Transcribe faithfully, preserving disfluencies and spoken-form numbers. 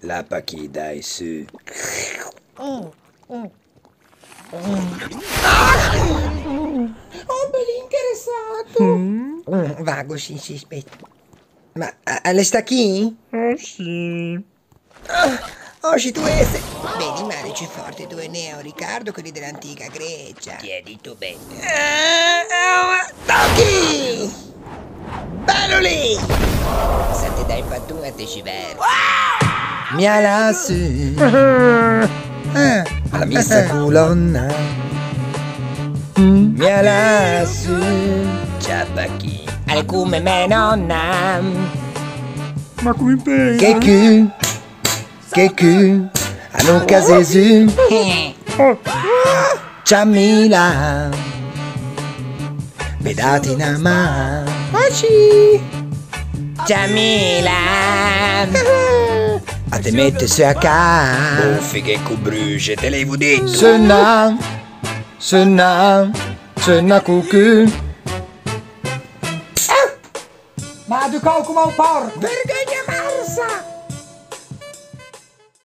Lappa chì, dai, su. Oh, bellin interessâto! Mm, vago, sì, sì, speta. Ma a, a l'é stâ chì? Eh, sì. Ah, oscì, tu ëse. Ben, i mari ciù fòrti doe n'eo, Riccardo, quelli de l'antica Grecia. Ti gh'æ dito ben. Eh, eh, ma tocchi! Bello lì! Se te dai un paton a te sciverti. Mi à lassù. Eh, a missa colonna. Mi à lassù. Ciapa chì. A l'é come mæ nònna. Ma come pensa? Che cù, che cù, a no casezzo. Eh. Ciamila, me date na man. Oscì. Ciamila, a te mette su a cà. Bofighe co bruxe, te l'aivo dito. Seunà, seunà, seunà cocù. Ma du cou comme un pòrco! Vergogna marsa!